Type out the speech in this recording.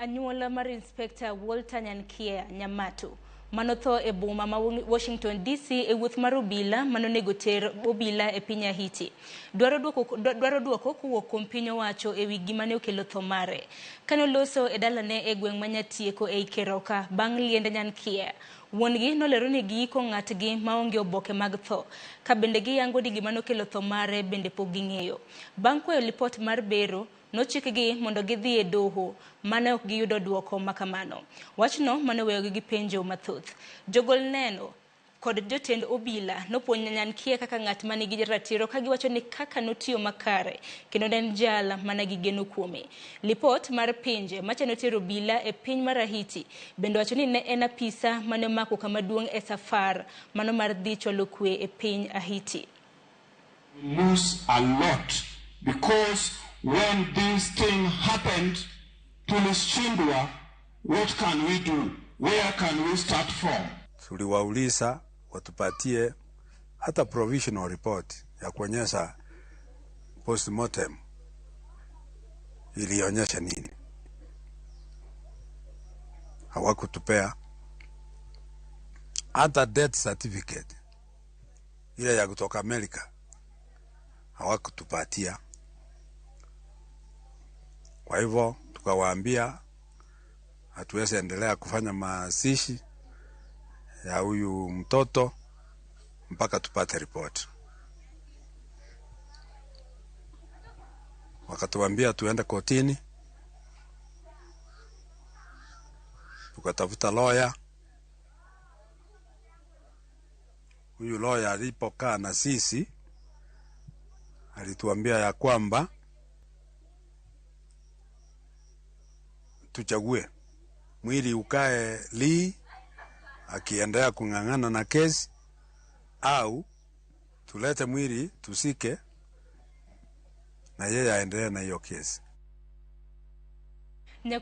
Anyuola mar Inspekta Walter Nyankia Nyamato manotho e boma ma Washington DC e wuoth mar obila manonego ter obila e piny Haiti. Dwaro duoko kowuok kuom piny owacho ewi gima ne okelo tho mare. Kane oloso e dalane e gweng' ma Nyatieko ei Keroka bang' liend Nyankia, wuon-gi nolero ni giiko ng'atgi maonge oboke mag tho, ka bende giyango ni gima nokelo tho mare bende pok ging'eyo. Bang' kwayo lipot mar bero, nochikgi mondo gidhi e doho mane ok giyudo duoko makamano. Wachno mane oweyogi gi penjo mathoth. Jogol neno kod jotend obila nopuonjo Nyankia kaka ng'at ma nigi ratiro ka giwacho ni kaka notiyo makare kendo ne en jal mane gigeno kuome. Lipot mar pinje machano tero obila e piny mar Haiti bende wacho ni ne en apisa mane omako kama duong' e safar mano mar dhi chwalo kwe e piny Haiti. We lose a lot because when this thing happened, tulishindwa. What can we do? Where can we start from? Tuliwauliza watupatie hata provisional report ya kuonyesha postmortem ilionyesha nini. Hawakutupea hata death certificate ile ya kutoka Amerika hawakutupatia. Kwa hivyo tukawaambia hatuwezi endelea kufanya mazishi ya huyu mtoto mpaka tupate report. Wakatuambia tuende kotini, tukatafuta lawyer. Huyu lawyer alipokaa na sisi alituambia ya kwamba tuchague mwili ukae Lee akiendelea kung'ang'ana na kesi au tulete mwili tusike na yeye aendelee na hiyo kesi. Nyako